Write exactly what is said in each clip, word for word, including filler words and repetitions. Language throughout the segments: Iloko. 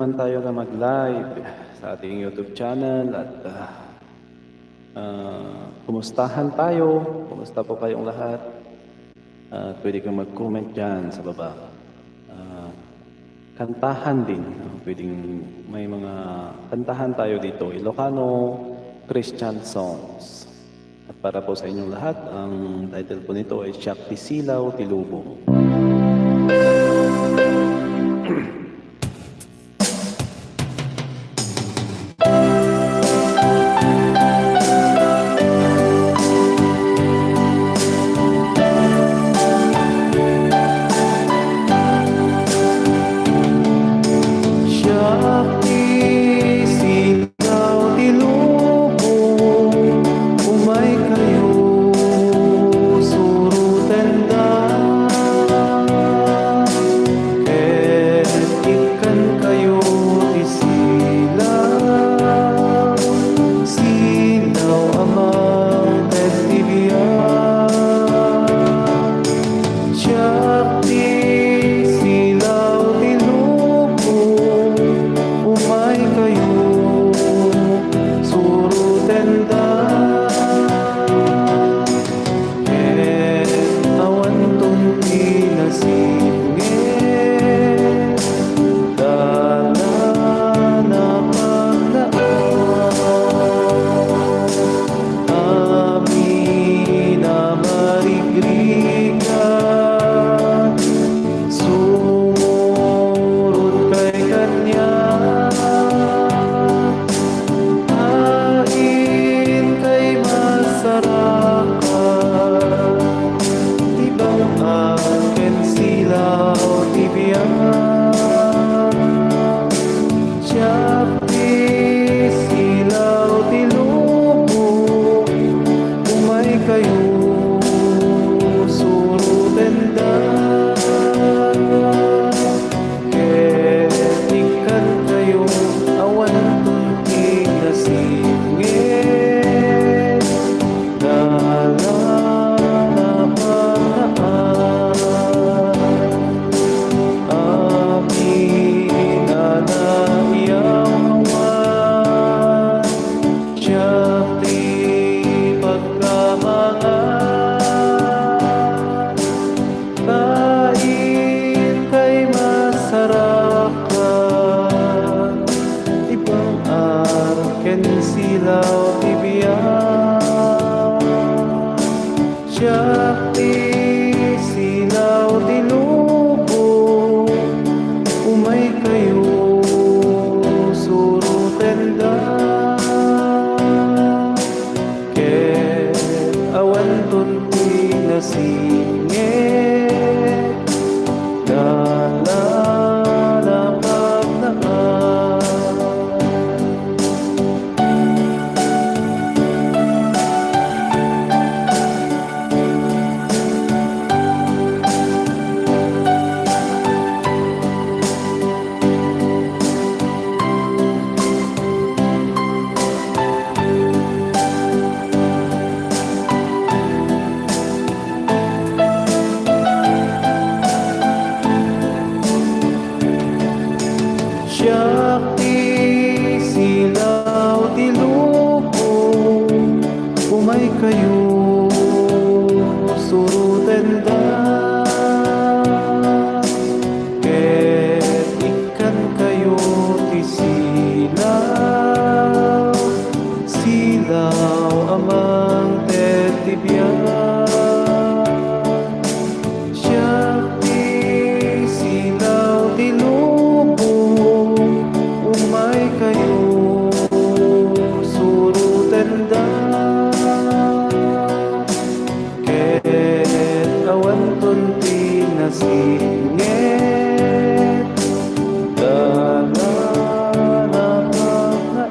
Man tayo na mag-live sa ating YouTube channel at, ah, ah, kumustahan tayo. Kumusta po kayong lahat? Ah, pwede kang mag-comment dyan sa baba. Ah, kantahan din, no? Pwedeng may mga kantahan tayo dito. Ilocano Christian songs. At para po sa inyong lahat, ang title po nito ay Siak ti Silaw ti Lubong. Siak ti silaw ti lubong, umaykayo, surotenda. Ket ikkankayo ti silaw, silaw a mangted ti biag. Siak ti silaw ti lubong, umaykayo, surotenda. Ket awanton ti nasipnget, dalan a pagnaed. Amin a marigrigat, sumurot kay kaniak. Ain kay masarakan, ti bang-at ken silaw ti biag. Siak ti silaw ti lubong, umaykayo, surotenda. Ket ikkankayo, awanton ti nasipnget, dalan a pagnaed. Amin a naiyawan, siak ti pagkamangan. Ain kay masarakan, ti bang-at ken silaw ti biag. Siak ti silaw ti lubong, umaykayo, surotenda. Ket awanton ti nasipnget, dalan a pagnaed. Siak ti silaw ti lubong, umaykayo, surotenda. Ket ikkankayo ti silaw, silaw a mangted ti biag. Siak ti silaw ti lubong, umaykayo, surotenda. Ket awanton ti nasipnget, dalan a pagnaed.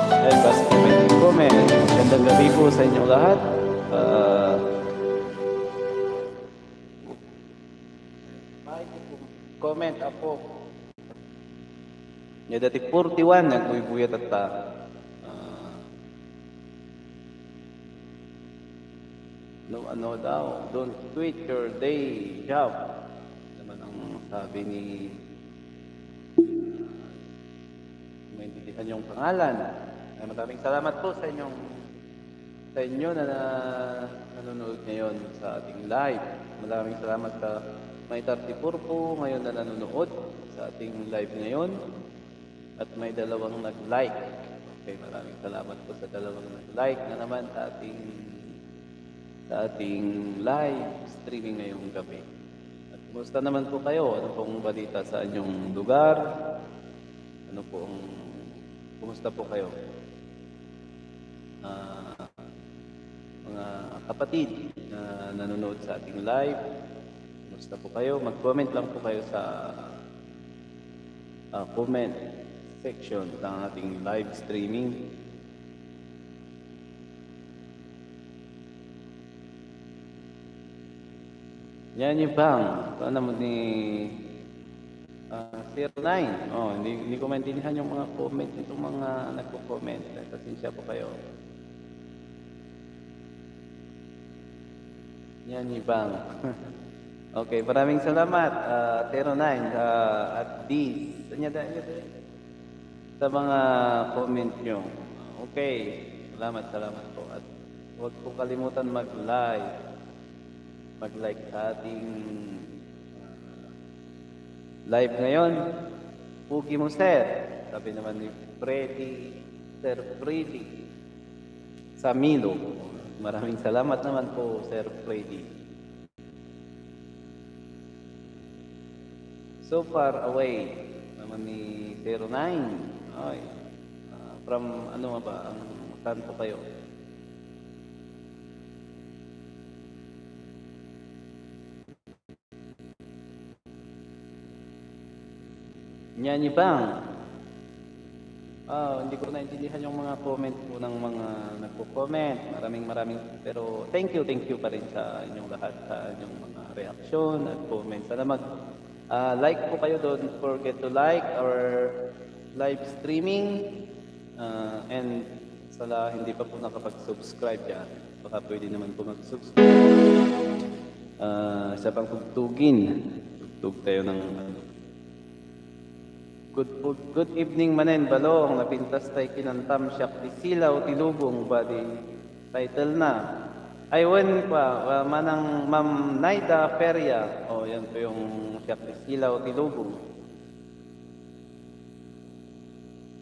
Ay, basta comment, comment. Magandang gabi po sa inyong lahat. Ah, comment, apo. Nia dati forty-one, nagbuybuyat tatta. Ah, no, Ano daw, "Don't quit your day job." Naman ang sabi ni, maintindihan yung pangalan. Ay, maraming salamat po sa inyong, sa inyo na, na nanonood ngayon sa ating live. Maraming salamat sa may thirty-four po ngayon na nanonood sa ating live ngayon. At may dalawang nag-like. Okay, maraming salamat po sa dalawang nag-like na naman sa ating, sa ating live streaming ngayong gabi. At kumusta naman po kayo? Ano pong balita sa inyong lugar? Ano po ang, kumusta po kayo? Ah, mga kapatid na nanonood sa ating live, kumusta po kayo? Mag-comment lang po kayo sa, ah, comment section ng ating live streaming. Yan yung bang, ano mo ni, ah, zero nine. Oh, hindi, hindi ko maintindihan yung mga comment nitong mga nagko-comment. Pasensya po kayo. Yan, Ibang. Okay, maraming salamat, ah, zero nine, ah, at this. Anya da, anya da? Sa mga comment nyo. Okay, salamat, salamat po. At huwag po kalimutan mag-like. Mag-like sa ating, ah, live ngayon. "Pugi mo, sir," sabi naman ni Freddy, Sir Freddy Samilo. Maraming salamat naman po, Sir Freddy. "So far away," naman ni zero nine. Ay, ah, from ano nga ba? Ang, saan po kayo? Yan, Ibang. Ah, hindi ko naintindihan yung mga comment po ng mga nagko-comment. Maraming, maraming, pero thank you, thank you pa rin sa inyong lahat, sa inyong mga reaksyon at comment. Sana mag, ah, like po kayo. Don't forget to like our live streaming. Ah, and sa la-, hindi pa po nakapag-subscribe dyan, baka pwede naman po mag-subscribe. Ah, isa pang tugtugin. Tugtog tayo ng ano. Good, good, good evening manen, Balong. Napintas tay kinantam, Siak ti Silaw ti Lubong, body title na. Ay, wen pa, ah, manang Ma'am Naida Feria. Oh, yan po yung Siak ti Silaw ti Lubong.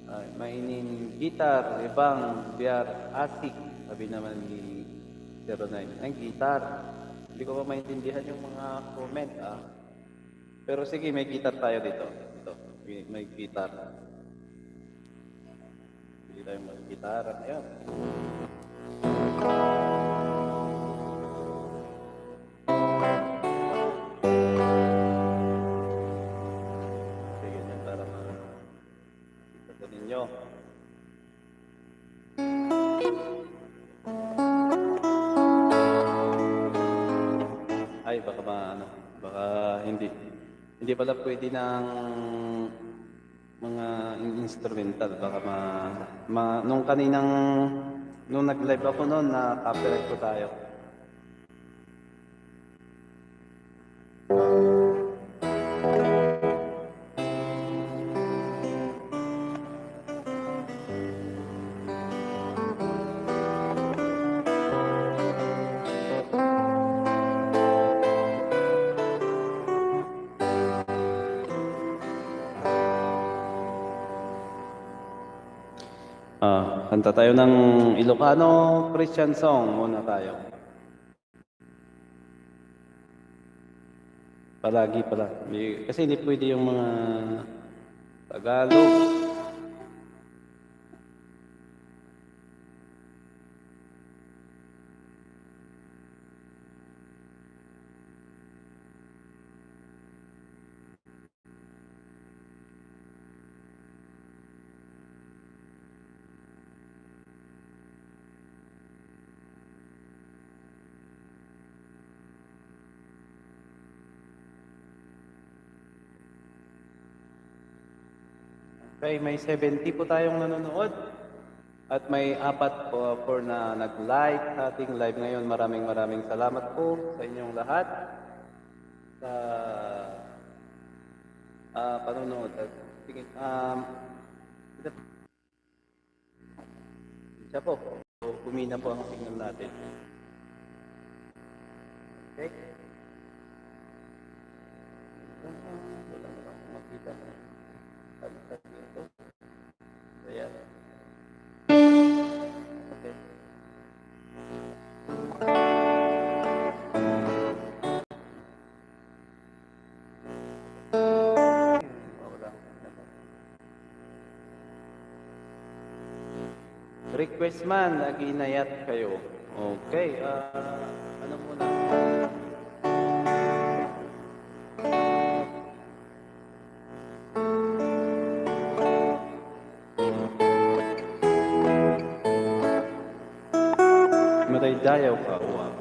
Ay, mainin guitar, Ibang, biar asik, sabi naman ni zero nine. Ay, guitar. Hindi ko pa maintindihan yung mga comment, ah. Pero sige, may guitar tayo dito. Ito, may, may guitar. Pwede tayong mag-guitar. Ayan. Sige, yan para ma-, kita po ninyo. Ay, baka ma-, ano, baka hindi. Hindi pala pwede ng mga in-, instrumental. Baka ma-, ma-, nung kaninang, nung nag-live ako noon, na-copyright po tayo. Ah, kanta tayo ng Ilocano Christian song muna tayo. Palagi pala. May, kasi hindi pwede yung mga Tagalog. Okay, may seventy po tayong nanonood. At may apat po, four na nag-like sa ating live ngayon. Maraming, maraming salamat po sa inyong lahat. Sa, ah, panonood. At tingin, um, siya po. So, humina po ang signal natin. Okay? Wala na akong makita. Ayan. Okay. Request man, aginayat kayo. Okay, ah, ano muna? Madaydayaw ka, Juan.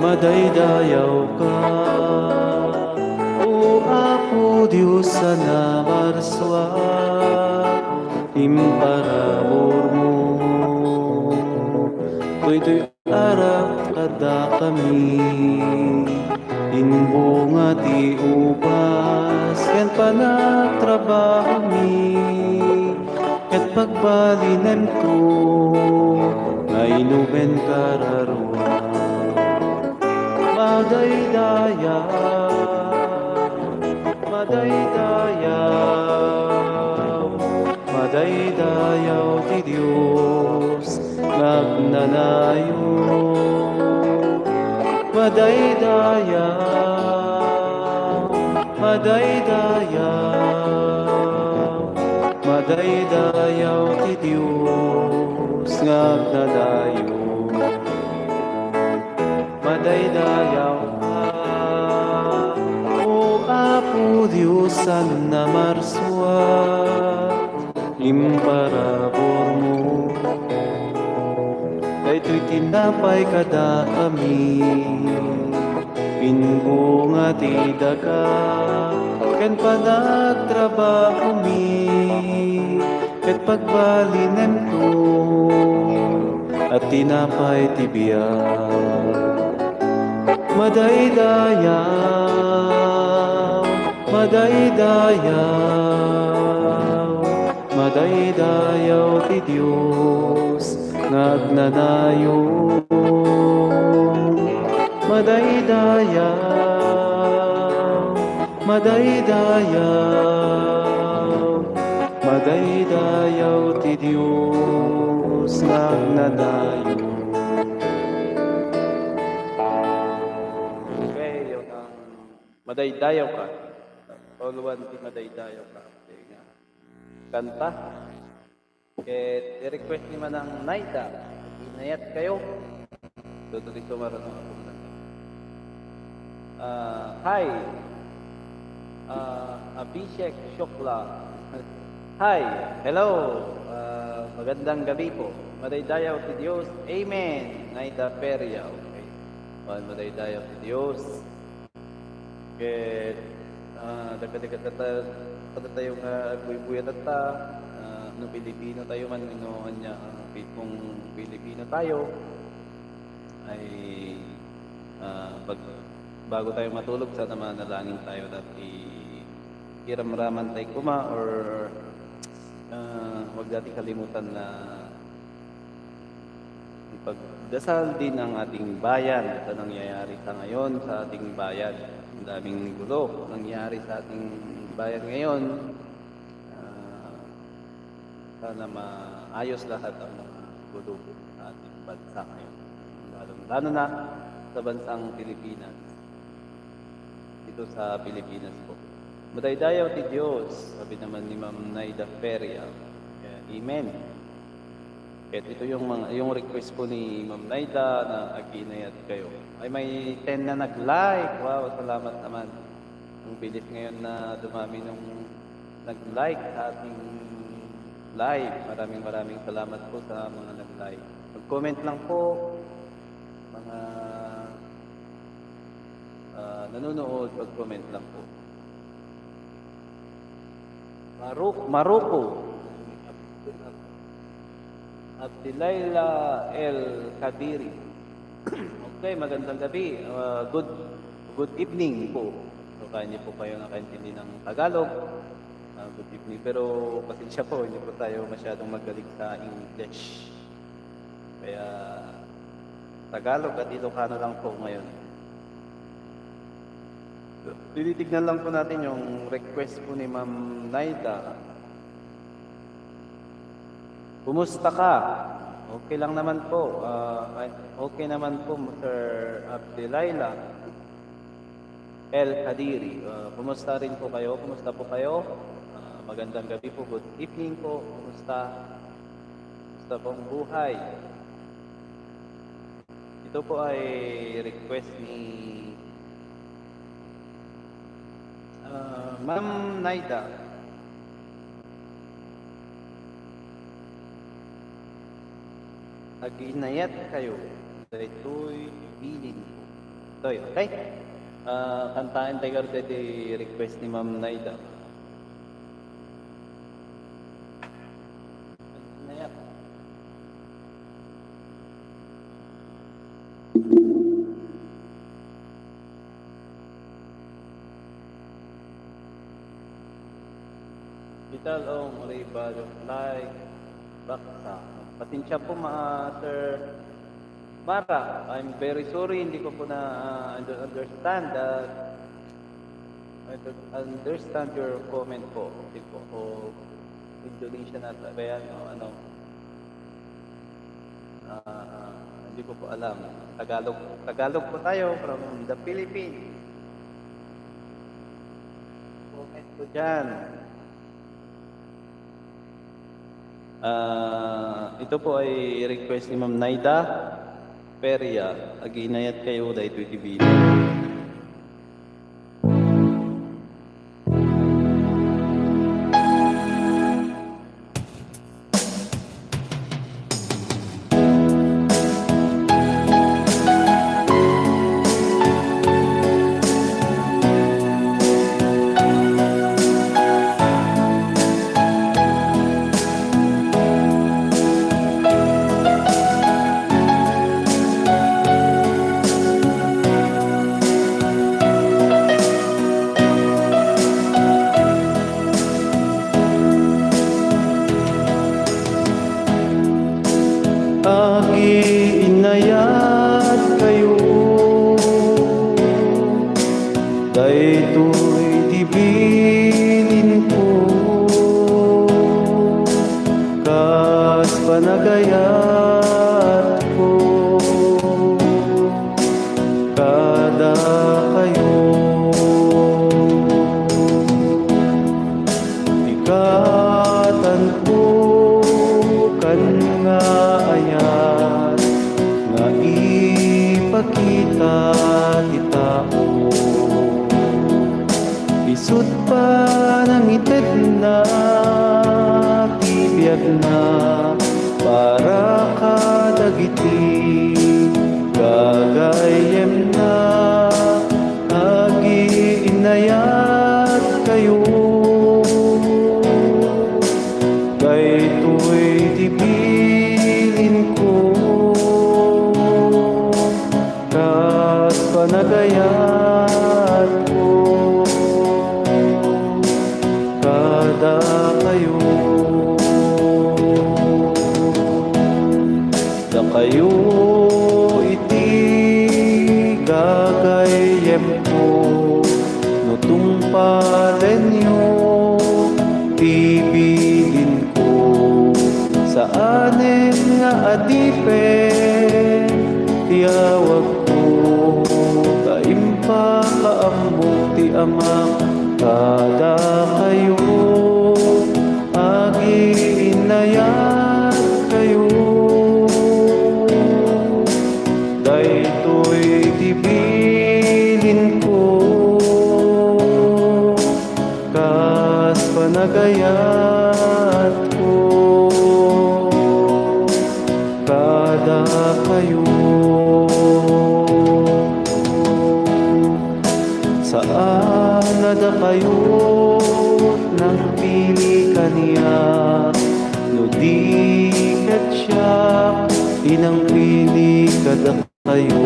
Madaydayaw ka, O Apo Dios a namarsua, imparaburmo. Toytoy arak kadakami, imbunga ti ubas ken panagtrabahomi. Ket pagbalinenko nga inumen kararua. Madaydayaw, madaydayaw, madaydayaw ti Dios nga agnanayon. Madaydayaw, madaydayaw, madaydayaw ti Dios nga agnanayon. Madaydayaw ka, O Apo Dios a namarsua, imparaburmo. Daytoy tinapay kadakami, imbunga ti daga ken panagtrabahomi, ket pagbalinenko a tinapay ti biag. Madaydayaw, madaydayaw, madaydayaw ti Dios nga agnanayon. Madaydayaw, madaydayaw, madaydayaw ti Dios nga agnanayon. Okay, yung, um, madaydayaw ka. Pauluan ti madaydayaw ka. Okay, nga. Kanta. Ket i-request ni Manang Naida, inayat kayo. Dodoli sumarano ako lang. Ah, hi. Ah, Abhishek Shukla. Hi. Hello. Ah, magandang gabi po. Madaydayaw ti Dios. Amen. Naida Feria. Okay. Wan, madaydayaw ti Dios. Ket, ah, dagdagdagta-, kadatayo nga agbuybuya tatta, ah, no Pilipino tayo man, no ania, ah, pi-, kung Pilipino tayo, ay, ah, bag-, bago tayo matulog, sana manalangin tayo dati iramraman tayo kuma, or, ah, wag dati kalimutan na ipagdasal din ang ating bayan. Ito nangyayari sa ngayon sa ating bayan. Ang daming gulo nangyayari sa ating bayan ngayon. Ah, sana maayos lahat ang mga gulo sa ating bansa ngayon. Lalong-lalo na sa bansang Pilipinas. Dito sa Pilipinas po. Madaydayaw ti Dios, sabi naman ni Ma'am Naida Feria. Amen. Ket ito yung mga, yung request po ni Ma'am Naida na aginayat kayo. Ay, may ten na nag-like. Wow, salamat naman. Ang bilis ngayon na dumami nung nag-like sa ating live. Maraming, maraming salamat po sa mga nag-live. Mag-comment lang po, mga, ah, nanonood, mag-comment lang po. Maru-, Maruko. Abdilaila El Kadiri. Okay, magandang gabi. Ah, good, good evening po. So, kaya niyo po kayo nakaintindi ng Tagalog. Ah, good evening. Pero pasensya po, hindi po tayo masyadong magaling sa English. Kaya Tagalog at Ilocano lang po ngayon. Tinitignan lang po natin yung request po ni Ma'am Naida. Kumusta ka? Okay lang naman po. Ah, ay, okay naman po, Sir Abdilaila El Kadiri. Ah, kumusta rin po kayo? Kumusta po kayo? Ah, magandang gabi po. Good evening po. Kumusta? Kumusta po ang buhay? Ito po ay request ni, ah, Ma'am Naida. Aginayat kayo, daytoy bilin ko. Toy, okay? Ah, kantaen tayo daytoy request ni Ma'am Naida. Aginayat. Vital Ong Rivaldo, like, Baksa. Pasensya po, ma-, Sir Mara. I'm very sorry, hindi ko po na, ah, under-, understand that. I don't understand your comment po. Hindi po ako Indonesian ata ba yan? O ano? Ah, hindi ko po alam. Tagalog, Tagalog po tayo from the Philippines. Comment po dyan. Ah, ito po ay request ni Ma'am Naida Peria. Aginayat kayo, daytoy ti bilin. Agiinayat kayo, daytoy ti bilin ko, kas panagayat ko kada kayo. Ti katanko kan nga ayat nga ipakita ti tao. Isut' panangitedna ti biagna para kadagiti gagayyemna. Agiinayat kayo, daytoy ti bilin ko, kas panagayat ko kada kayo. Dakayo iti gagayyemko, no tungpalenyo ti bilinko. Saanen nga adipen ti awagko, ta impakaammok ti Amak kadakayo. Agiinayat kayo, daytoy ti bilinko, kas panagayatko. Saan a dakayo nangpili kaniak, no di ket siak ti nangpili kadakayo.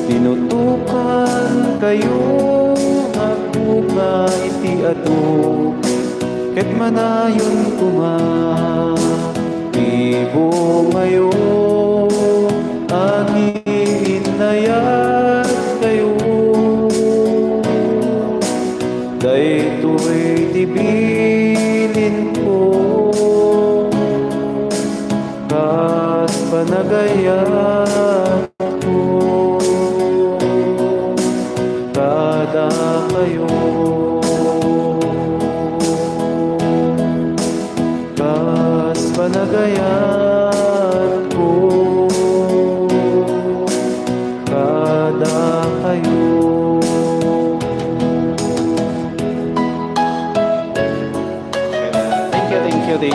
Tinutokan kayo nga buka iti adu, ket manayon koma ti bungayo, agiinnayat kayo. Daytoy ti bilinko, kas panagayatko kadakayo. Kas panagayatko kadakayo. Thank you, thank you, di,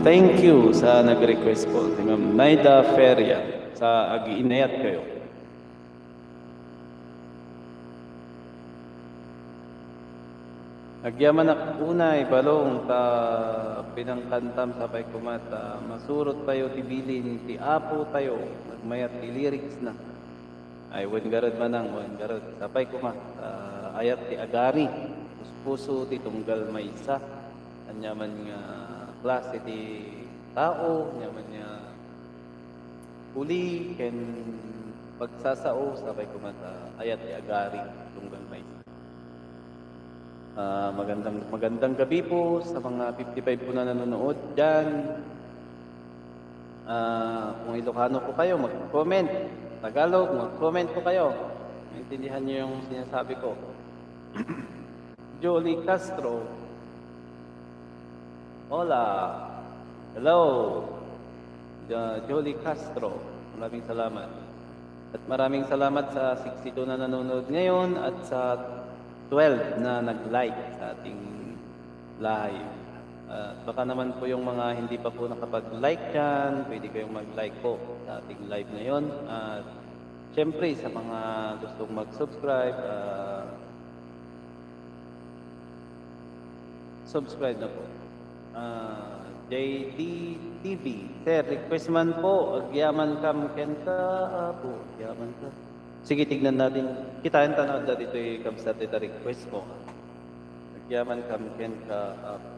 thank you sa nag-request po, si Ma'am Naida Feria, sa Agiinnayat Kayo. Agyamanak unay, balong, ta pinangkantam sapay koma ta masurot tayo ti bilin ti Apo tayo, nagmayat ti lyrics na. Ay, wen garud manang, wen garud. Sapay koma, ta ayat ti agari, puspuso ti tunggal maysa. Aniaman nga klase ti tao, aniaman nga uli ken pagsasao, sapay koma ta ayat ti agari, tunggal maysa. Ah, magandang, magandang gabi po sa mga fifty-five po na nanonood diyan. Ah, kung Ilocano po kayo, mag-comment. Tagalog, mag-comment po kayo. Maintindihan niyo yung sinasabi ko. Jolie Castro. Hola. Hello. Jo-, Jolie Castro. Maraming salamat. At maraming salamat sa sixty-two na nanonood ngayon at sa twelve na nag-like sa ating live. At baka naman po yung mga hindi pa po nakapag-like dyan, pwede kayong mag-like po sa ating live ngayon. At syempre, sa mga gustong mag-subscribe, ah, subscribe na po. Ah, J D T V. Sir, request man po, agyaman kam ken ka, Apo, agyaman ka. Sige, tignan natin. Kitaen ta na da ditoy kabsat ita request ko. Agyaman kam ken ka, Apo.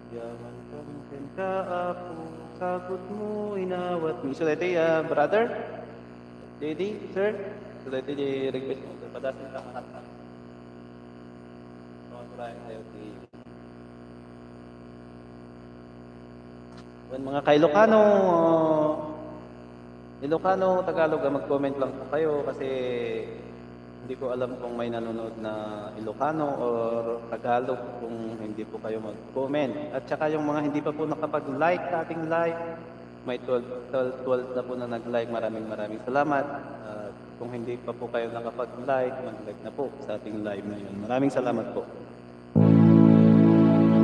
Agyaman kam ken ka, Apo. Sagot mo, inawat mo. So, daytoy, ah, brother? J D, sir? So, daytoy di request mo. So, padasin ka kakanta. Mga kulayan tayo, di. Wen, mga ka-Ilocano, Ilocano, Tagalog, ah, mag-comment lang po kayo kasi hindi ko alam kung may nanonood na Ilocano or Tagalog kung hindi po kayo mag-comment. At saka yung mga hindi pa po nakapag-like sa ating live, may twelve, twelve, twelve na po na nag-like. Maraming, maraming salamat. At kung hindi pa po kayo nakapag-like, mag-like na po sa ating live ngayon. Maraming salamat po.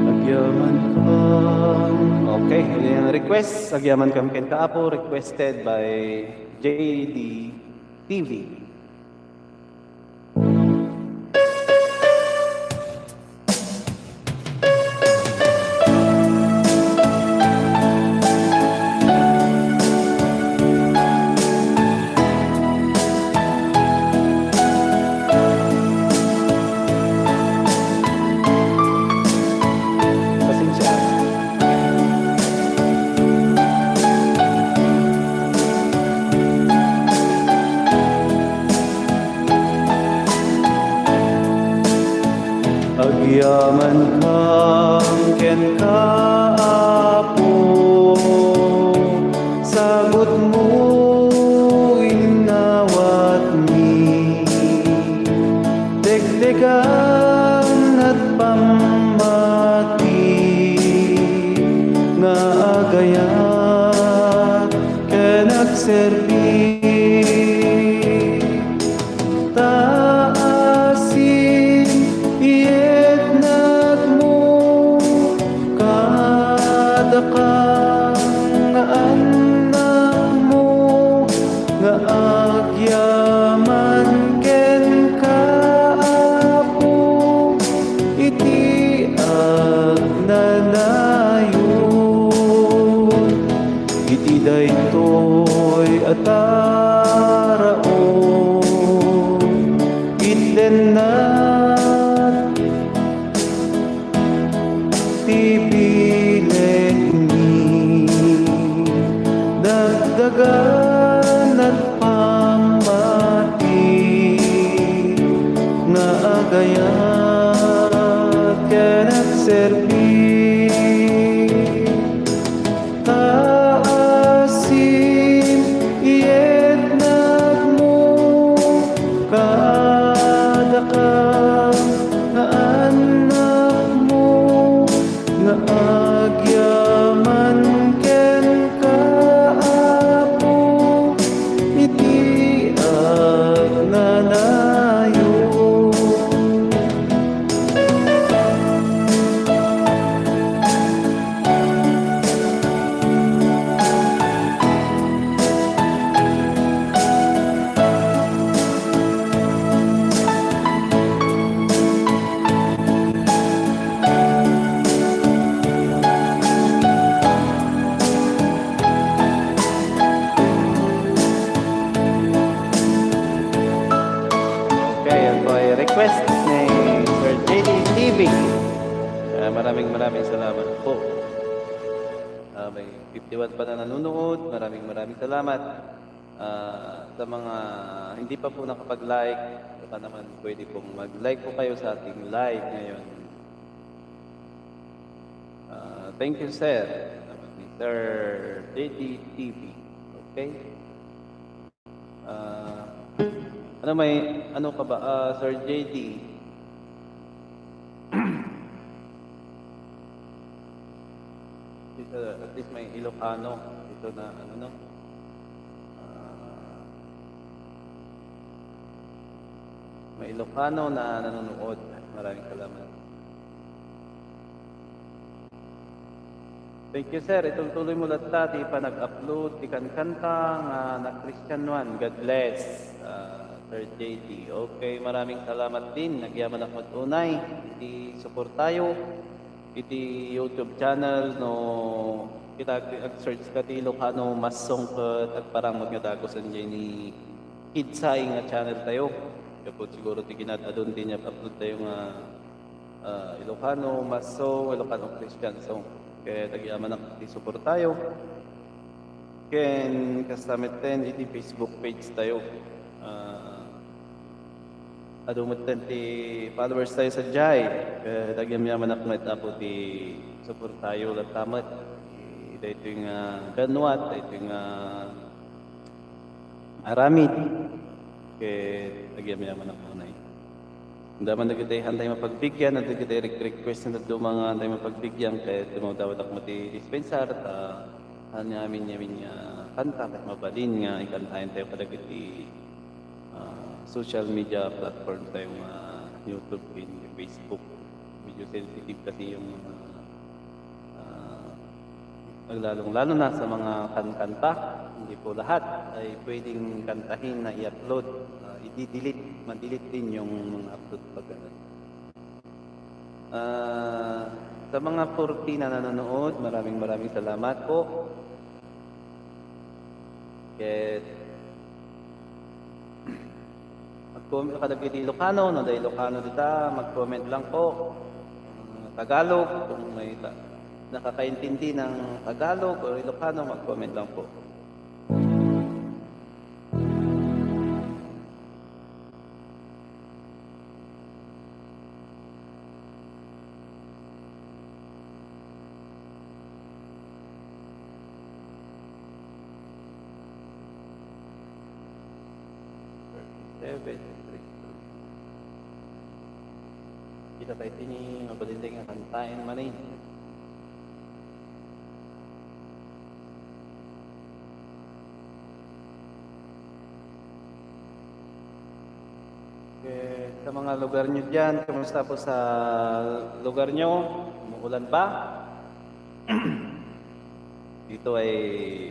Agyaman kam. Okay, ito yung request. Agyaman kam ken ka, Apo, requested by J D T V. Pasensya. Agyaman kam ken ka, Apo, sagut mo inawatmi. Degdegan at pammati nga agayat ken agserbi. Ta asin iyetnak mo kadaka nga annak mo nga agyaman kenka. Ti biletmi, dagdagan at pammati nga agayat ken agserbi. Taasim iyetnakmo kadakam nga annakmo nga agyaman kenka, Apo, iti agnanayon. Okay, yan po ay request ni Sir J D T V. Ah, maraming, maraming salamat po. Ah, may fifty-one pa na nanonood. Maraming, maraming salamat. Ah, sa mga hindi pa po nakapag-like, baka naman pwede pong mag-like po kayo sa ating live ngayon. Ah, thank you, sir. Salamat ni Sir J D T V. Okay? Ah, ano may, ano ka ba, ah, Sir J D? Dito, at least may Ilocano dito na, ano, no? Ah, may Ilocano na nanonood. Maraming salamat. Thank you, sir. Itultuloy mo latta ti panag-upload ti kankanta nga nakristianoan. God bless, ah, Sir J D. Okay, maraming salamat din. Nagyamanak met unay iti suportayo iti YouTube channel. No kita ag-, ag-search ka ti Ilocano Mass Song ket agparang met nga dagusen diay ni Kidsay nga channel tayo. Gapu siguro ti kinaad-adun ti inyap-upload tayo nga ah, Ilocano Mass Song, Ilocano Christian Song. Ket agyamanak ti suportayo. Ken kasta metten iti Facebook page tayo. Ah, adu metten ti followers tayo sadiay. Ket agyamanak met, Apo, ti suportayo latta met. Daytoy nga ganuat, daytoy nga aramid. Ket agyamanak unay. Ania man dagiti haantayo mapagbigbigyan, ania dagiti re-, request nga dadduma nga haantayo mapagbigbigyan, ket dumawdawatak met ti dispensar, ta ania amin, amin nga kanta ket mabalin nga ikantaentayo kadagiti, ah, social media platform tayo nga YouTube ken Facebook. Medyo sensitive kasi yung mga, ah, lalong-lalo na sa mga kankanta, hindi po lahat ay pwedeng kantahin na i-upload. Ah, i-delete, ma-delete din yung mga upload pag ano. Ah, sa mga forty na nanonood, maraming, maraming salamat po. Ket mag-com-, kadagiti Ilocano, no, adda Ilocano dita, mag-comment lang po. Ah, Tagalog, kung may ta-, nakakaintindi ng Tagalog o Ilocano, mag-comment lang po. Thirty-seven, thirty-two. Kita tayo tini, mabalin tayo nga kantaen man eh. Okay, sa mga lugar nyo dyan, kumusta po sa lugar nyo? Umuulan ba? Dito ay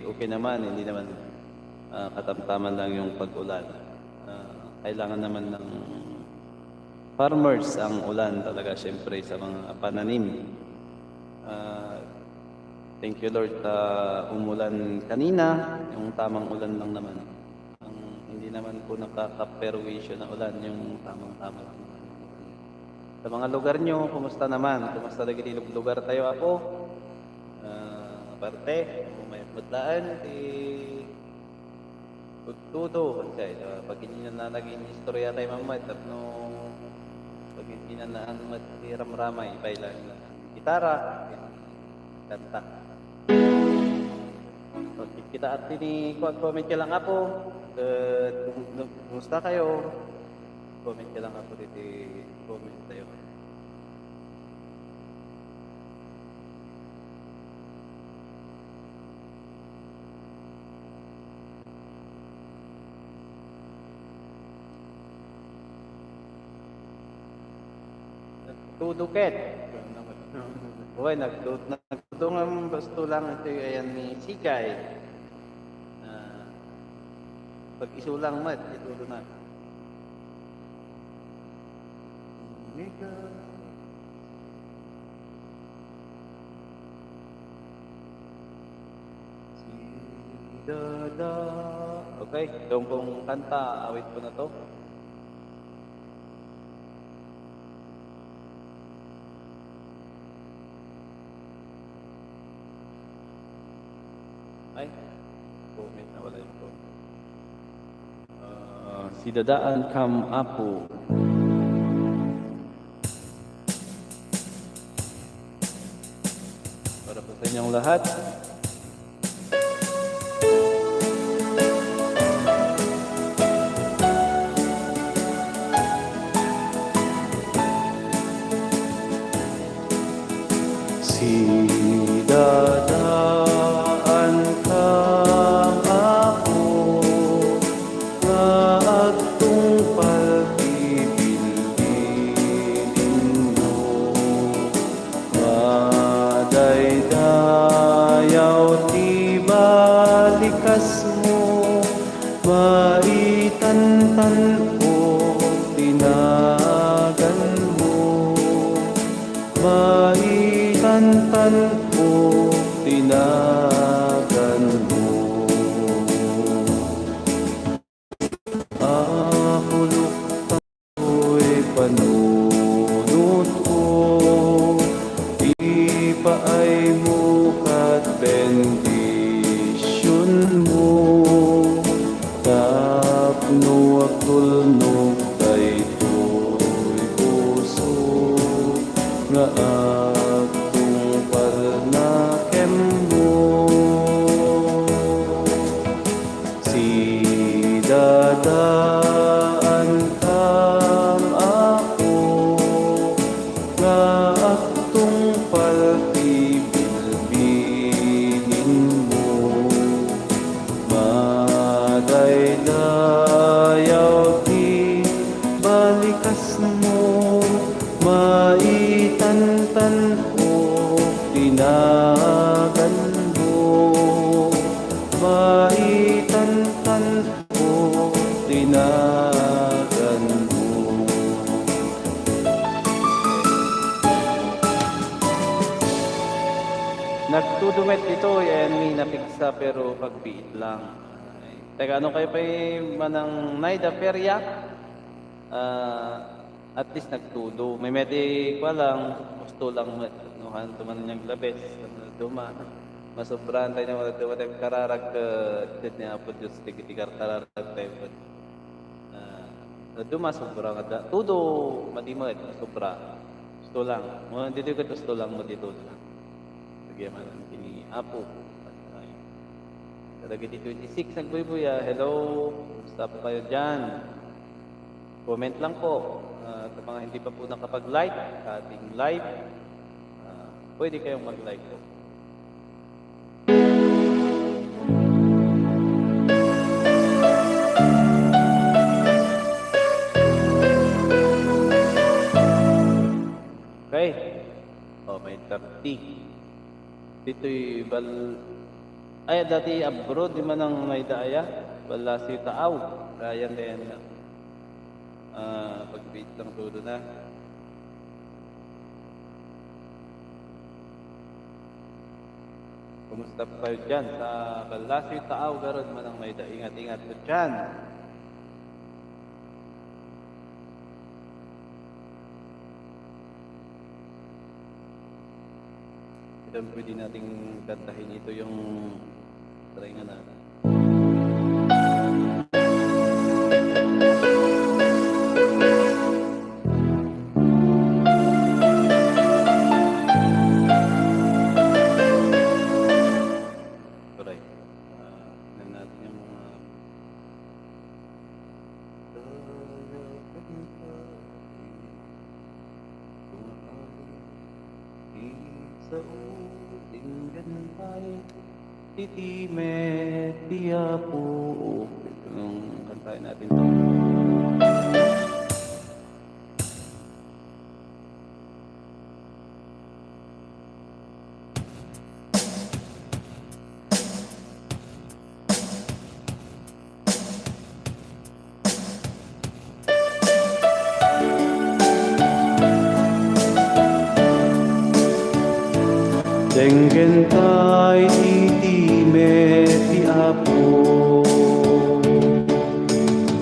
okay naman, hindi naman, ah, katamtaman lang yung pag-ulan. Ah, kailangan naman ng farmers ang ulan talaga, syempre, sa mga pananim. Ah, thank you, Lord, ah, umulan kanina, yung tamang ulan lang naman. Ang hindi naman po nakakaperwisyo na ulan, yung tamang-tama lang. Sa mga lugar nyo, kumusta naman? Kumusta dagiti luglugar tayo, Apo? Ah, aparte, may putlaan, ti Tudtudo, unsay, ah, pag-inan na naging istorya tayo, Mama, tapno pag-inan na ang mat-, ti ramramay, ipailan na. Gitara, kanta. So, kita at ini, kuwan, comment ka lang, Apo. Eh, kung, kumusta kayo? Comment ka lang, Apo, dito, comment tayo. Nagtudo ket. Uy, nagtud-, nagtudo nga basto lang ito, ayan, ni Sikay. Ah, pag-iso lang met, itudo na. Mika. Si Dada. Okay, itong kong kanta, awit ko na to. Ay, comment na wala yung comment. Ah, si Dadaan Kam Apo. Para po sa inyong lahat. Sidadaan ka, Apo, nga agtungpal ti bilbilinmo. Madaydayaw ti balikasmo, maitantan-ok ti naganmo. Maitantan-ok ti naganmo. Apo, luktanmo toy panunotko, ipaaymo ket bendisionmo, tapno agtulnog daytoy pusok nga agtungpalna kenmo. Sidadaan kam, Apo, nga agtungpal ti bilbilinmo. Madaydayaw ti balikasmo, maitantan-ok ti naganmo. Maitantan-ok ti naganmo. Nagtudo met ditoy, ayanmi napigsa, pero pagbiit lang. Ay, teka, ano kayo pa'y manang Naida Feria? Ah, at least nagtudo. May meti kwa lang, gusto lang met. No, han, tuman niyag labes, ano, duma. Masobraan tayo na wala, wala kararag, ah, ted ni Apo Diyos, tigiti kararag tayo. Ah, duma, sobra nga da. Tudo, madi met, sobra. Gusto lang. Mo, dito ka gusto lang, madi tudo lang. Lagyan man ang kini Apo. Ay. Dagiti twenty-six nagbuybuya, hello, kumusta po kayo dyan? Comment lang po. Ah, sa mga hindi pa po nakapag-like sa ating live, ah, pwede kayong mag-like po. Okay. Oh, may thirty. Ditoy bal-, ay, dati abroad, di man ang may daaya. Ballasiw Taaw. Ryan, ayan na. Ah, pag-wait lang tulo na. Kumusta po kayo dyan sa Ballasiw Taaw, garud man ang may da-, ingat-ingat po dyan. Yan, pwede nating kantahin ito yung try nga na. Correct. Ah, tingnan natin yung mga Iti met ti Apo. Itong kantahin natin to. Denggen tay iti met ti Apo.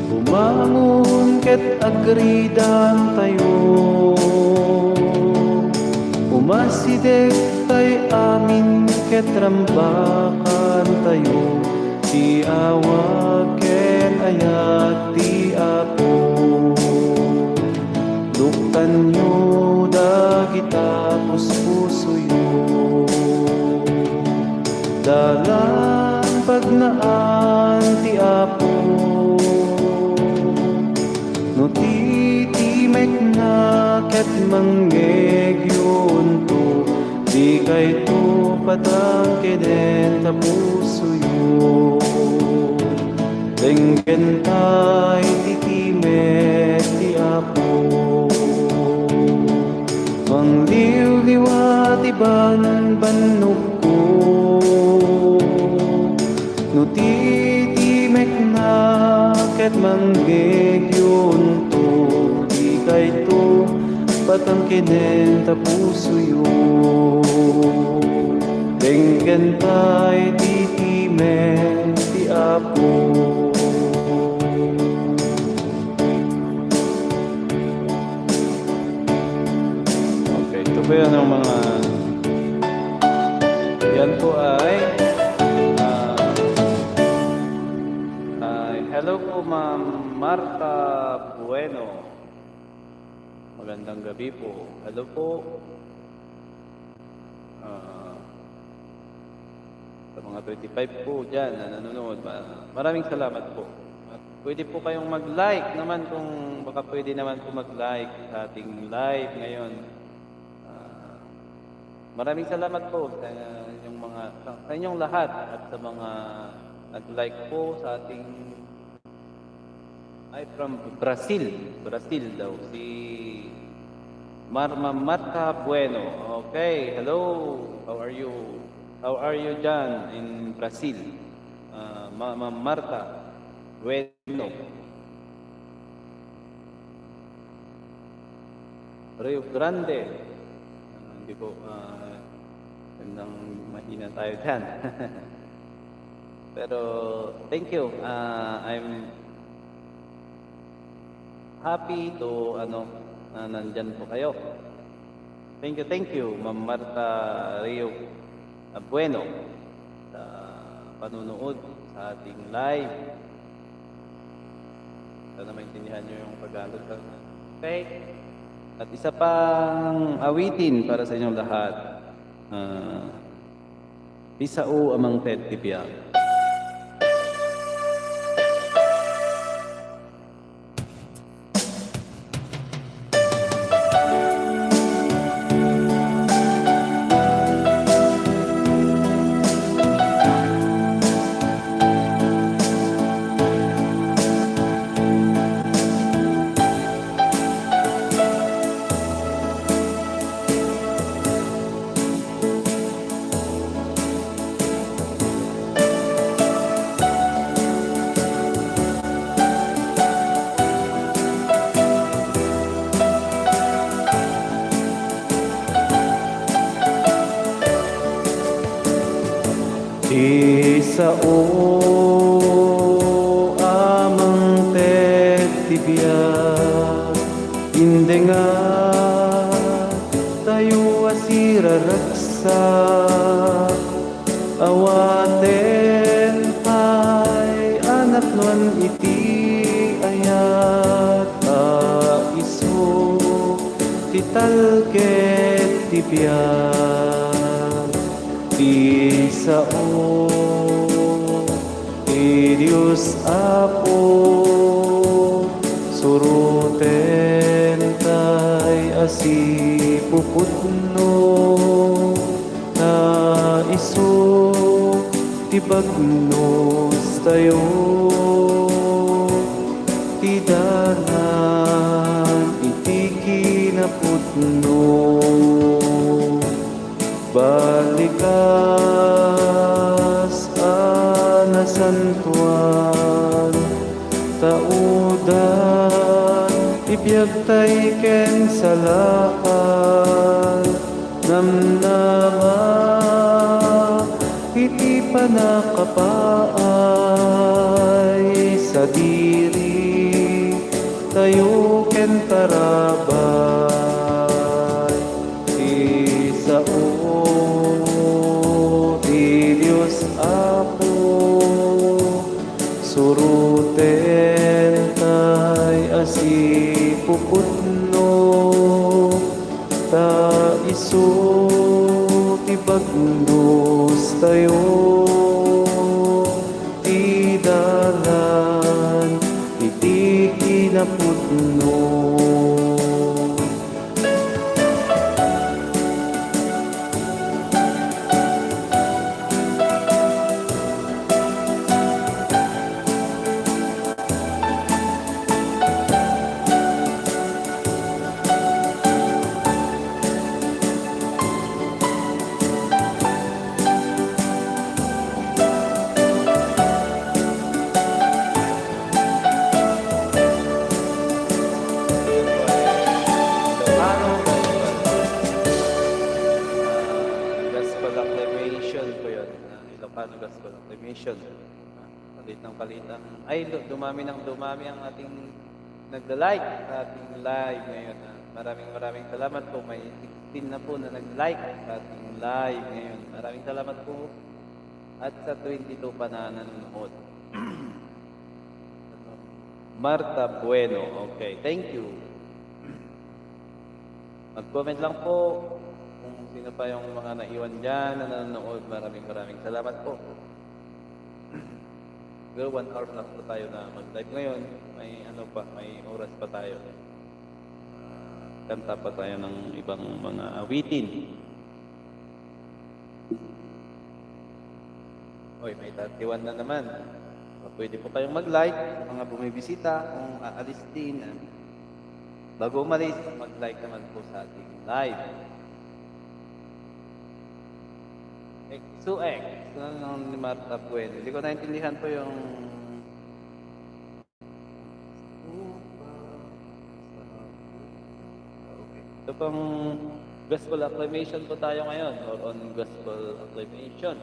Bumangon ket agridantayo. Umasideg tay amin ket rambakantayo. Ti awag ken ayat ti Apo. Luktanyo dagita puspusoyo. Dalan pagnaan ti Apo. No titimekna ket mangngegyonto, dikayto patangkenen ta pusoyo. Denggen tay ti timek ti Apo. Mangliwliwa ti banbannogko. No titimekna ket mangngegyonto, dikayto patangkenen ta pusoyo. Denggen tay ti timek ti Apo. Okay, ito po yan ang mga, yan po ay, ah, ay, hello po, Ma'am Martha Bueno. Magandang gabi po. Hello po. Ah, sa mga twenty-five po dyan na nanonood, ma-, maraming salamat po. At pwede po kayong mag-like naman kung baka pwede naman po mag-like sa ating live ngayon. Ah, maraming salamat po sa inyong mga, sa, sa inyong lahat at sa mga nag-like po sa ating Ay, from Brazil. Brazil daw. Si Marma Marta Bueno. Okay, hello. How are you? How are you dyan in Brazil? Ah, Ma-, Ma-, Marta Bueno. Rio Grande. Ah, hindi po, ah, gandang mahina tayo dyan. Pero, thank you. Ah, I'm happy to, ano, na nandyan po kayo. Thank you, thank you, Ma'am Martha Rio Bueno, sa panunood sa ating live. Sana maintindihan niyo yung Tagalog. Okay? At isa pang awitin para sa inyong lahat. Ah, Ti sao a mangted ti biag. Ti sao a mangted ti biag, indengatayo a siraragsak. Awaten pay a napnoan iti ayat a isu ti talged ti biag, ti sao ti Dios Apo, surotentay a sipuputno. Ta isu ti bagnostayo, ti dalan iti kinapudno. Balikas a nasantoan, taudan ti biagtay ken salakan. Namnama iti pannakapaay, sadiri tayo ken tarabay. Ti sao ti Dios Apo, surotentay a sipuputno. Ta isu ti bagnostayo, ti dalan iti kinapudno. Ilocano Gospel Acclamation po yun. Ah, Ilocano Gospel Acclamation. Palit ng palit ang, ay, lu-, dumami ng dumami ang ating nagla-like sa ating live ngayon, ah. Maraming, maraming salamat po. May sixteen na po na nag-like sa ating live ngayon. Maraming salamat po. At sa twenty-two pa na nanonood. Martha Bueno. Okay, thank you. Mag-comment lang po kung sino pa yung mga naiwan dyan na nanonood. Maraming, maraming salamat po. Pero one hour plus po tayo na mag-live ngayon. May ano pa, may oras pa tayo. Ah, kanta pa tayo ng ibang mga awitin. Oy, may thirty-one na naman. Ah, pwede po kayong mag-like sa mga bumibisita kung aalis din, ah. Bago umalis, mag-like naman po sa ating live. X two X, ano nang ni Martha Bueno? Hindi ko naintindihan po yung Okay. Ito pong gospel acclamation po tayo ngayon, or on gospel acclamation.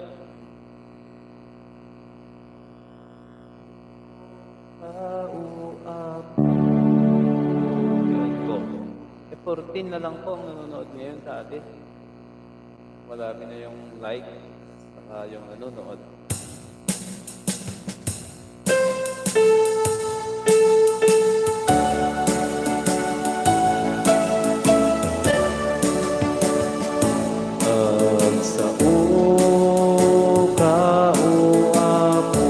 Tao ako. Yun po. Eh, fourteen na lang po ang nanonood ngayon sa atin. Marami na yung like, saka yung nanonood. Agsao ka, O Apo,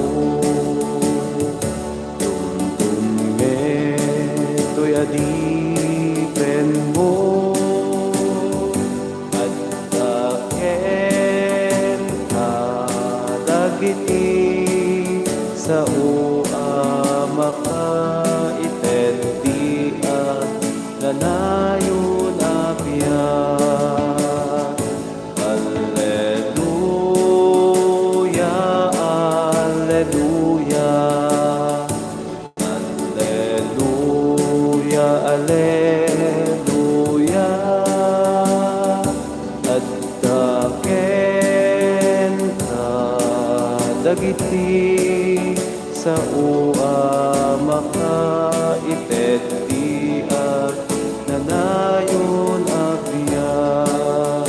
tumtumngetoy adipenmo. Adda kenka dagiti sao a makaited ti agnanayon a biag. Alleluia, alleluia. Alleluia, alleluia. Adda kenka dagiti sao a makaited ti agnanayon a biag.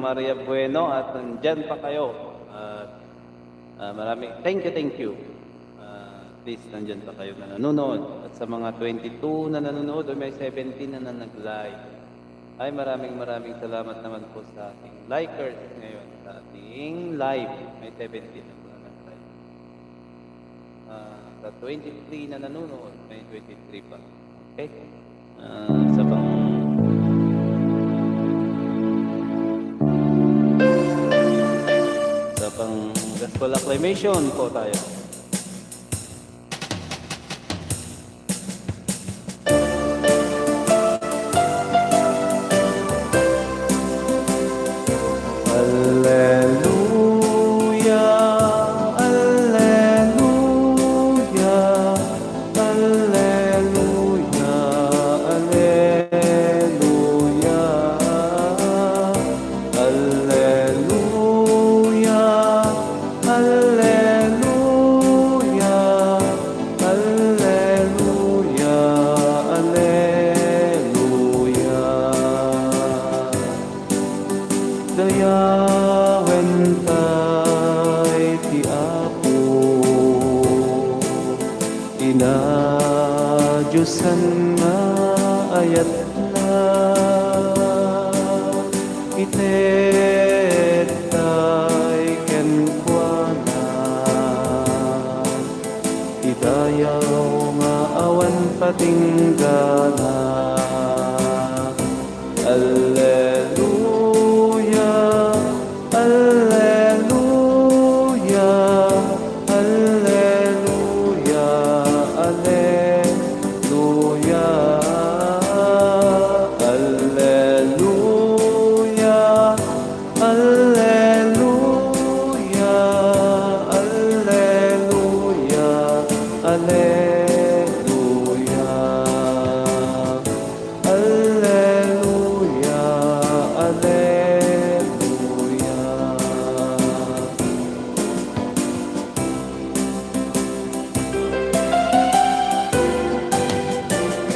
Maria Bueno, at nandyan pa kayo. At, ah, marami, thank you, thank you. Ah, at least nandyan pa kayo na nanonood. At sa mga twenty-two na nanonood, o may seventeen na, na nag-like. Ay, maraming, maraming salamat naman po sa ating likers ngayon, sa ating live. May seventeen na po na nag-like. Ah, sa twenty-three na nanonood, may twenty-three pa. Okay? Ah, sa pang-, sa pang gospel acclamation po tayo. Alleluia, alleluia, alleluia, alleluia, alleluia, alleluia, alleluia, alleluia. Dayawentay ti Apo, inadiosan nga ayatna, itettay kenkuana ti dayaw nga awan patinggana. Alleluia, alleluia, alleluia, alleluia, alleluia, alleluia, alleluia, alleluia. Alleluia, alleluia.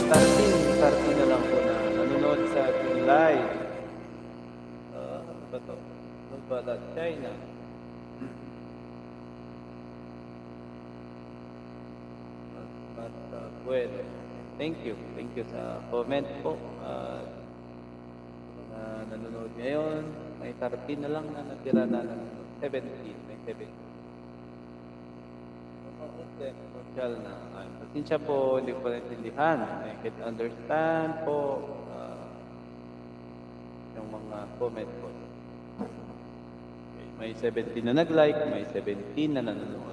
Thirteen, thirteen na lang po na nanonood sa ating live. Ah, ano ba to? Ano ba, China? Mas, mas, ah, bueno. Thank you. Thank you sa comment po. Ah, mga nanonood ngayon, may thirteen na lang na natira na nanonood. Seventeen. May seventeen. Mga open, social na. Ay, pasensya po, hindi ko pa naintindihan. I can't understand po, ah, yung mga comment po. Okay, may seventeen na nag-like, may seventeen na nanonood.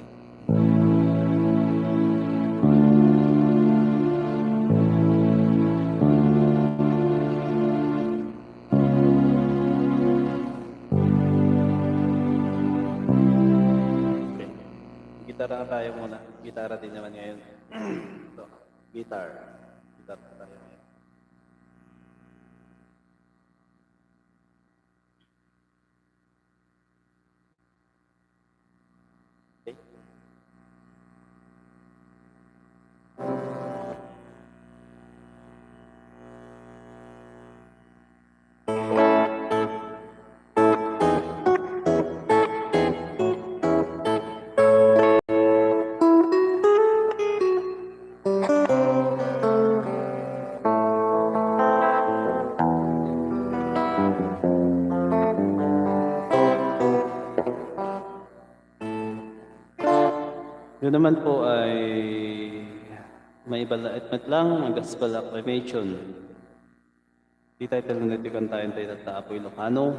Okay. Gitara na tayo muna. Gitara din naman ngayon. So, guitar. Guitar na tayo ngayon. Okay. Yun naman po ay may balaet met lang ang gospel acclamation. Ti title na ti kantaen tayo tatta, Apo Ilocano,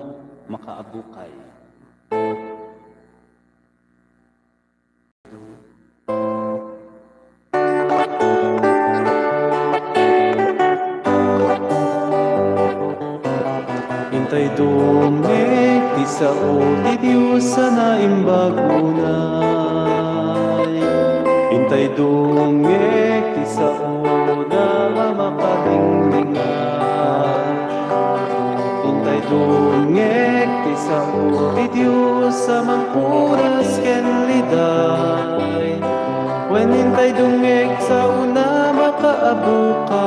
Makaabukay. Intay dumngeg ti sao ti Dios a naimbag unay. Intay dumngeg ti sao na makalinglingan. Intay dumngeg ti sao ti Dios a mangpunas ken liday. Wen intay dumngeg saona makaabukay.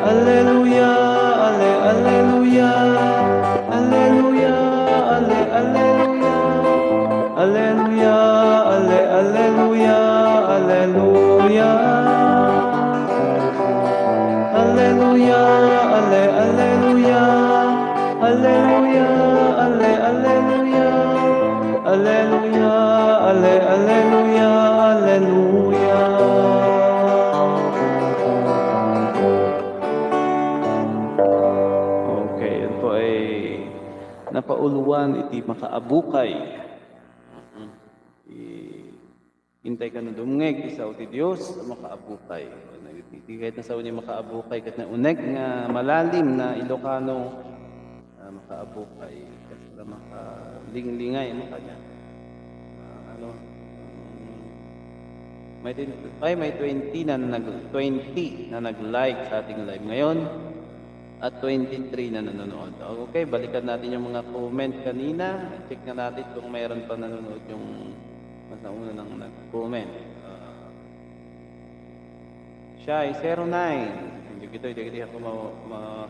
Alleluia, alle, napauluan iti makaabukay. Mm. I-, intay kano dumngeg ti sao ti Dios a makaabukay. Iti, iti kayat na sao ni makaabukay, ket nauneg nga malalim na Ilocano, ah, makaabukay. Kasla makalinglingay, makanya. Ah, ano, mm, may tin-, ay, may twenty na nag-, twenty na nag-like sa ating live ngayon at twenty-three na nanonood. Okay, balikan natin yung mga comment kanina. Check na natin kung mayroon pa nanonood yung mas nauna nang nag-comment. Ah, siya ay zero nine. Hindi kita, hindi kita ako ma-, ma-,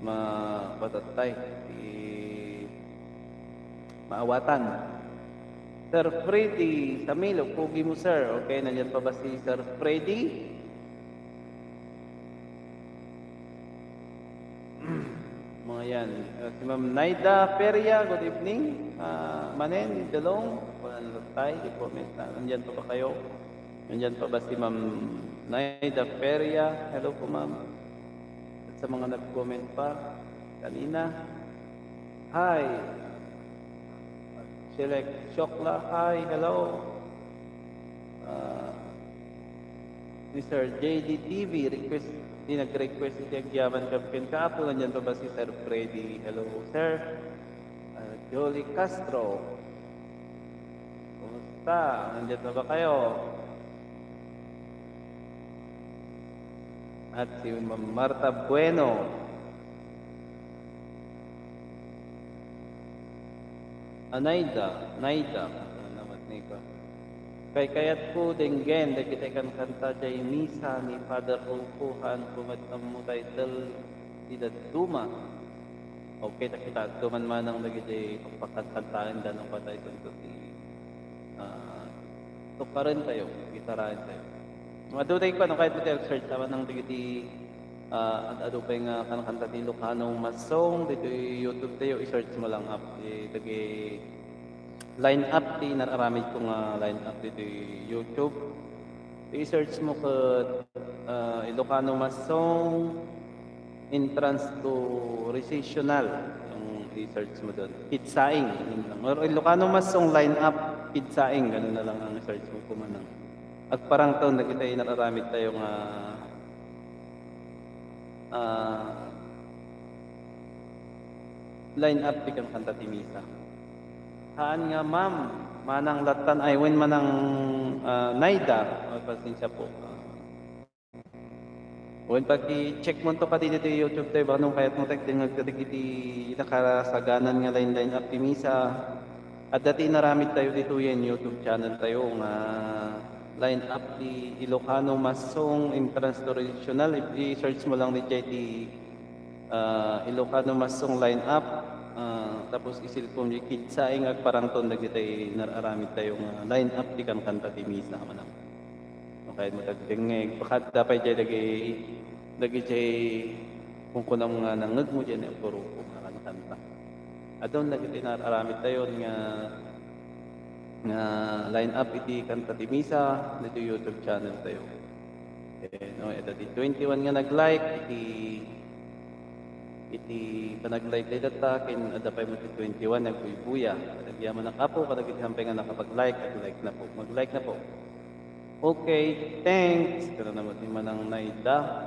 mapatattay. I-, maawatan. Sir Freddy Samilo, pugi mo, sir. Okay, nandiyan pa ba si Sir Freddy? Mga yan. Uh, si Ma'am Naida Peria, good evening. Uh, Manen, Delong, wala na tayo, di comment na. Nandiyan pa ba kayo? Nandiyan pa ba si Ma'am Naida Peria? Hello po, ma'am. At sa mga nag-comment pa kanina. Hi. Shelek Shokla, hi, hello. Ah, Mister J D T V, request, di nag-request iti agyaman ken kaapo, nandiyan pa ba si Sir Freddy? Hello, sir. Ah, Jolly Castro. Kumusta? Nandiyan pa ba kayo? At si Ma'am Martha Bueno. Ah, Naida, Naida. Salamat, Nico. Kaykayatko denggen dagiti kankanta jay misa ni Father Rufo, haan ko met ammo title ti dadduma. Okay, ta kitaento man manang dagiti pakkankantaenda no patay kunto ti, ah, tukkarentayo, gitaraentayo. Madutay pa no kayat ti search awan nang dagiti, ah, ad-adu pay nga kankanta ti Ilocano Masong ditoy YouTube tayo, i-search mo lang up, eh, dagiti line up ti nar-aramid ko nga line up ditoy YouTube. I-search mo ket, ah, Ilocano Masong entrance to recessional, yung i-search mo doon. Kidsaing, yun lang. Or Ilocano Masong line up, Kidsaing, ganun na lang ang i-search mo kung ano. Agparangton, dagiti nar-aramid tayo nga, ah, line up ti kankanta ti misa. Haan nga, ma'am, manang lattan ay wen manang, ah, Naida. Ay, pasensya po. Wen, paki-check mo to kadi ditoy YouTube tayo, baka nung kayat mo tek, dingag ka dagiti nakasaganan nga line, line up ti misa. Adda ti inaramid tayo ditoyen YouTube channel tayo nga line up ti Ilocano Masong Entrance to Recessional. I-, i-search mo lang ni J T, ah, Ilocano Masong line up. Ah, tapos isilpom ni Kidsaing agparangton dagiti nar-aramid tayo nga line up ti kankanta ti misa, manang. Okay, matagdengngeg. Baka adda pay jay dagi, dagi jay kung kunam nga nangngegmo jay ni Apo Rufo nga kankanta. Adun dagiti nar-aramid tayo nga, nga line up iti kanta ti misa, dito YouTube channel tayo. Okay, no, ito ti twenty-one nga nag-like, iti, iti panag-like tayo data, ken adda pay mo ti twenty-one nagbuybuya. Nagyaman na kapo, kadagiti hampay nga nakapag-like, at like na po. Mag-like na po. Okay, thanks. Kana naman ni Manang Naida.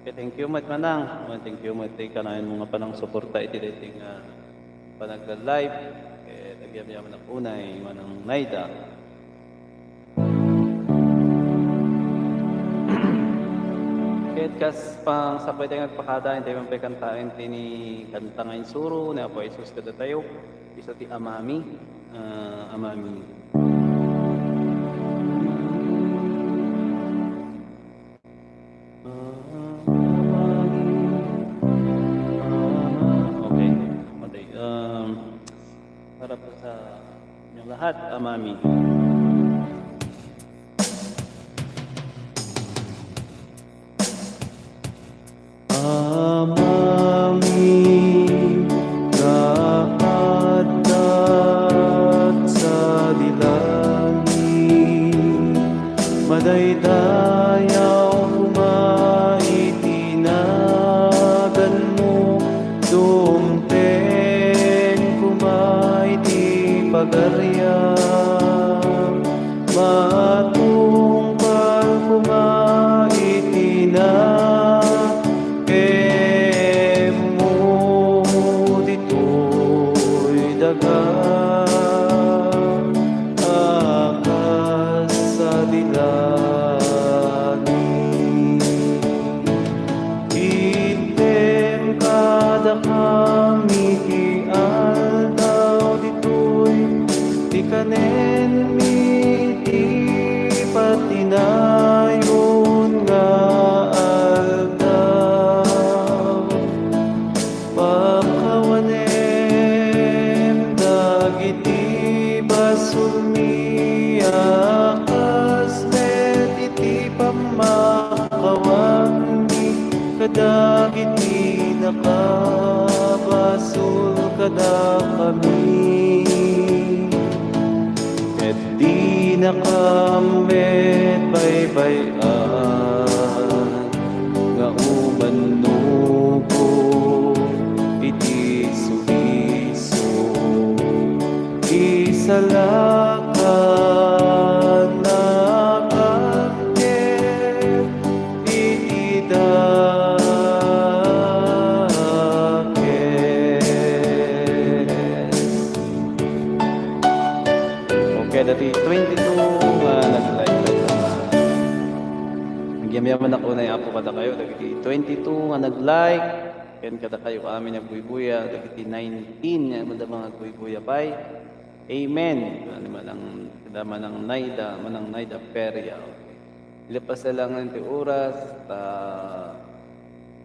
Okay, thank you met, Manang. Oh, thank you met, ti kanayon mo nga panangsuporta iti dating, ah, panagla-live. Okay, nagyamyaman ako unay, Manang Naida. Ket kas pang sapay tayo agpakada, intay man pay kantaen ti ni kanta nga insuro ni Apo Jesus kadatayo. Isu ti Amami, ah, Amami. Ah, Amami. Ah, okay. Okay. Um, para po sa inyong lahat, Amami. Amami nga adda sadi langit, madaydayaw koma iti naganmo, dumteng Maria, matungpal koma iti nakemmo ditoy daga a kas sadi langit. Item kadakami ti aldaw ditoy, ti kanenmi ti patinayon nga aldaw. Pakawanem dagiti basolmi a kas met iti pammakawanmi kadagiti nakabasol kadakami. Ket dinakam met baybay-an nga umannugo iti subiso. Isalakan ket iti dakes. Okay, dati twenty-two nga nag-like. Nagyamyaman ako na, Apo, kadakayo, dagiti twenty-two nga nag-like, ken kadakayo amin nga agbuybuya, dagiti nineteen nga madama nga agbuybuya pay. Amen. Ano, Manang, da Manang Naida, Manang Naida Peria. Ilepas na lang ti oras, ta,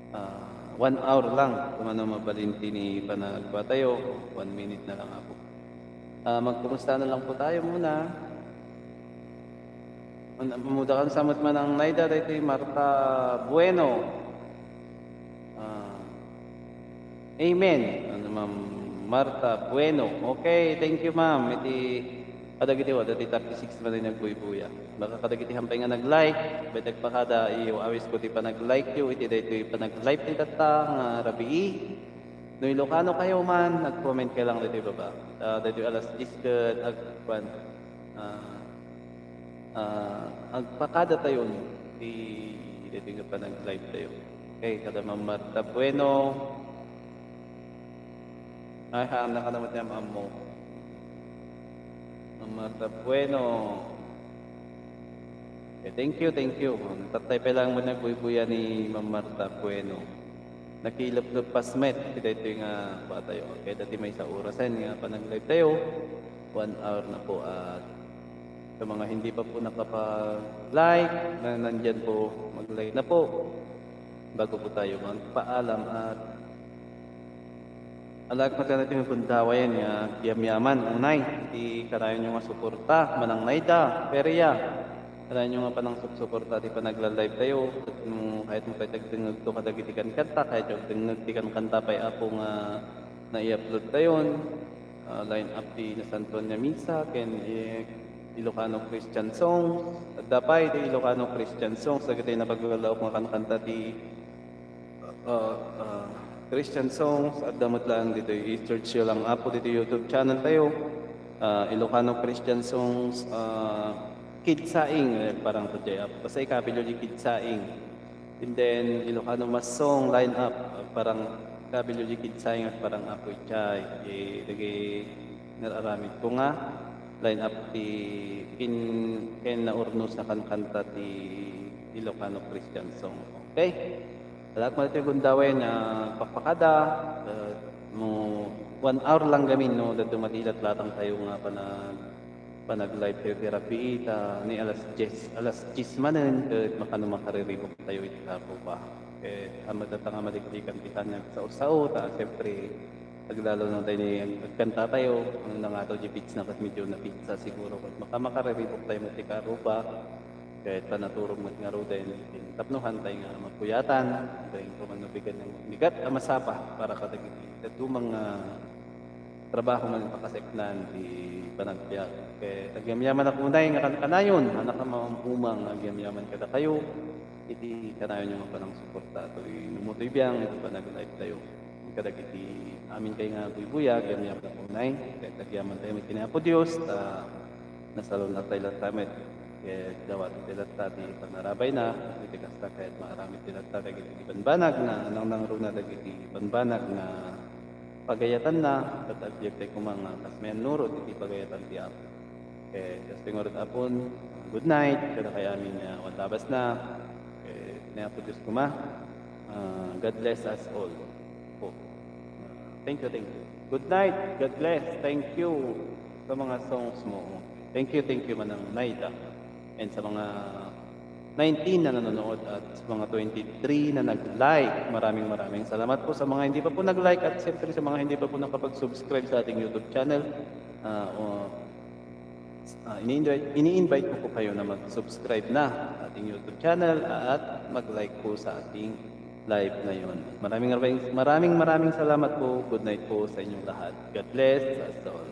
ah, one hour lang. Kung ano mabalinti ni panagkuatayo, one minute na lang, Apo. Ah, magkumusta na lang po tayo muna. An-, mudakam sa met, Manang Naida, daytoy Marta Bueno. Ah, amen. Ano, Ma'am Marta Bueno. Okay, thank you, ma'am. Iti kadagiti, wada ti thirty-six man ay nagbuybuya. Baka kadagiti hampay nga nag-like, bet agpakada, iyo, awis ko ti panag-like yo, iti daytoy panag-live ti tatta nga rabii. No Ilocano kayo man, nag-comment kayo lang dito baba. Ah, dito alas diyes ket ag-, kwan, ah, ah, agpakada tayo ni, di, dito nga panag-live tayo. Okay, kada Ma'am Marta Bueno. Ay, ha, nakalamat niya, Ma'am mo. Ma'am Marta Bueno. Okay, thank you, thank you. Tattay pa lang mo nagbuybuya ni Ma'am Marta Bueno. Nakiluplupas met, kita ito nga pa tayo. Okay, dati may sa orasan nga panag-live tayo. One hour na po at sa mga hindi pa po nakapag-like na nandyan po, mag-like na po bago po tayo magpaalam at alak na tayo natin magpuntawa yan nga yamyaman. Unay, ti kanayon nyo nga suporta, Manang Naida, Peria. Kanayon nyo nga panang suporta ti panagla-live tayo. No, kahit mo pa'y tagdengeg to kadagiti kankanta, kahit yung dengeg ti kankanta pa'y apo nga nai-upload tayon. Ah, line up ti Nasantuan nga Misa ken, eh, Ilocano Christian songs. Adda pay ti Ilocano Christian songs dagiti napaglaw-laok nga kankanta ti, ah, ah, Christian songs. Adda met laeng ditoy, i-search yo lang, Apo, ditoy YouTube channel tayo. Ah, Ilocano Christian songs, ah, Kid Saing, eh, parang to jay Apo. Basta ikabilyo di Kid Saing. And then, Ilocano Mass Song Lineup, parang kabilyo di Kid Saing, parang Apo Ichay, eh, dagiti nararamid ko nga lineup ti kin-, ken naurnos a kankanta ti Ilocano Christian song. Okay? Alak man iti gundaway nga pakpakada, eh, no one hour lang gamin, no, dadduma ti ilatlatang tayo nga panag-, panag-live tayo ti rabii, ta ni alas diyes, alas diyes manen, ket makano makariribuk tayo iti karuba. Ket, ammo data nga maliklikan ti kaniag sao-sao, ta siyempre, aglalo na tayo ni ag-, agkanta tayo, ano na nga to, di pizza, ket medyo na pizza siguro, ket maka-, makariribuk tayo met ti karuba, ket panaturog met ngaruden, tapno hantay nga magkuyatan, ket kung ano bigan ng bigat, a masapa, para kadagiti, dadduma nga trabaho man pakaseknan ti panagbiag. Ket agyamyaman ako unay nga kankanayon, a nakamaumang agyamyaman kadakayo, iti kanayon nga panangsuporta toy, no, toy biang, iti panag-live tayo. kadagiti amin kay nga buybuyag, yamyam nga tunay. Ket agyaman tayo met ken Apo Dios, ta nasalun-at tayo latta met. Ket dawat tayo latta ti panarabay na, iti kasta ket maaramid tayo latta dagiti banbanag nga nangnangruna dagiti banbanag nga pagayatanna, ket agbiag tayo koma nga kas mannurot iti pagayatan ti Apo. Ket, just tingor tapon, good night, kadakayo amin nga awan labasna. Ket, ni Apo Dios koma, ah, God bless us all. Po. Ah, thank you, thank you. Good night, God bless, thank you sa mga songs mo. Thank you, thank you, Manang Naida. And sa mga nineteen na nanonood at sa mga twenty-three na nag-like, maraming, maraming salamat po sa mga hindi pa po nag-like at siyempre sa mga hindi pa po nakapag-subscribe sa ating YouTube channel. Ah, o, ah, ini-invite, ini-invite ko po kayo na mag-subscribe na sa ating YouTube channel at mag-like po sa ating live ngayon. Maraming, maraming, maraming, maraming salamat po. Good night po sa inyong lahat. God bless us all.